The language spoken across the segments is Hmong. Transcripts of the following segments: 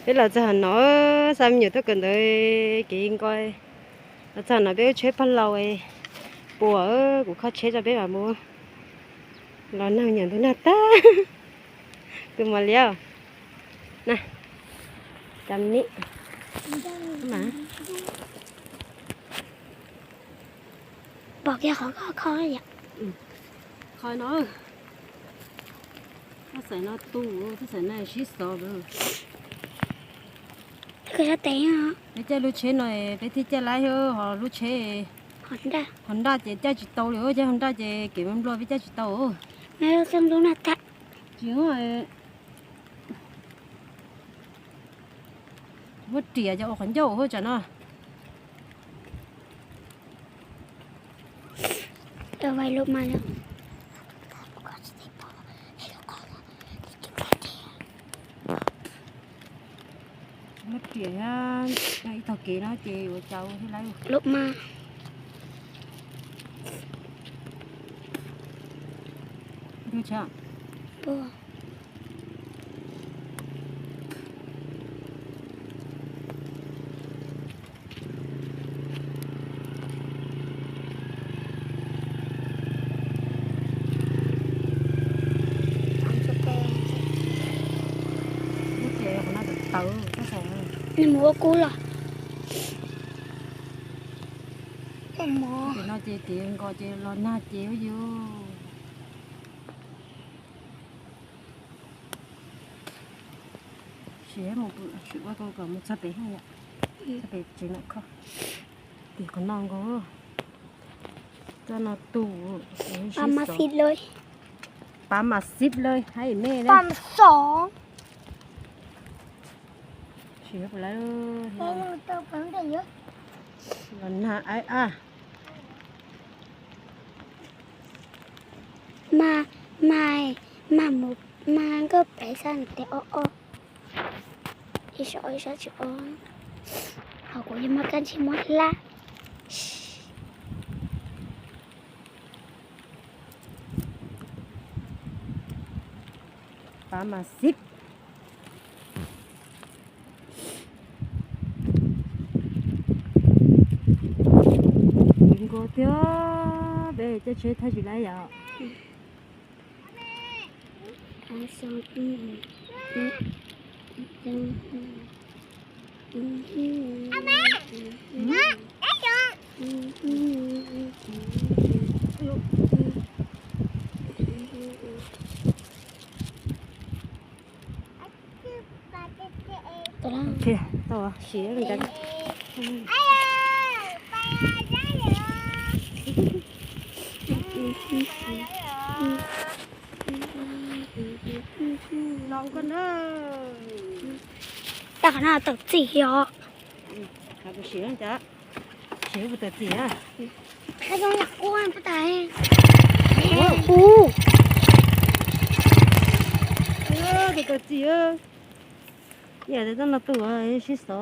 Peb los txog no, xa me nyuam tuaj kawm ntawv kev nko. Los txog no peb lub tsheb pog laus puas, kuv kho tsheb tso peb mam mus los nag me nyuam ntub nag tag. Tus mos liab na, cam nim mas. Pom kiag qhov koj kho yom. Kho no, thaj xaim no tu, thaj xaim no sib xov. Peb caij lub tsheb no peb thiaj caij laib, ho lub tsheb ho nraj ces caij tsis tau li, caij ho nraj ces kev nplua nplua peb caij tsis tau. Tsis muaj riam cov ua qhov ncauj hauv tsam no. Muab riam, ib tog kev no ces yuav cas thiaj laib. Nws mus ua kub los. Ces no ces tias nkaus ces los nag ces yus sim mus pw, sim ua kom mus txog pem, txog pem tsev no kho. Tim qhov no nkaus, txoj no tu, pav mas xib lawm, haib me. Sim ua lawm, los nag aib a. Mas, mas, mas mus, mas nkauj pem xab tes o o, ib sab ib sab tsis o, ho kuv yog mas kab ntsig muab hlab. Pav mas xib. Nkaus tiag, peb caij tsheb thaj tsis laib yom. Tau siav li ntawd. Tau qhov no tawm txim os. Siav puas tawm txim a? Ua, ua tawm txim. Yam twg txoj no tu sib xov.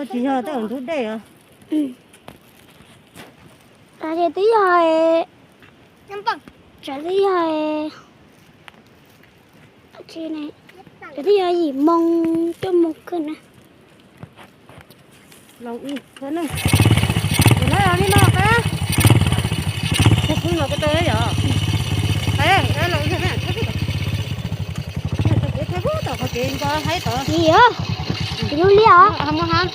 Tsis yog tej ntug dej os. Twb yog, twb yog, twb yog yim moo tuaj mus kawg na. Los ib thawb ne, tus no li no, tus pub no ko taw yom, los ib thawb ne, thawb pub tom qhov kev nto haib tod. Ib, tus lub liab os, muab hab.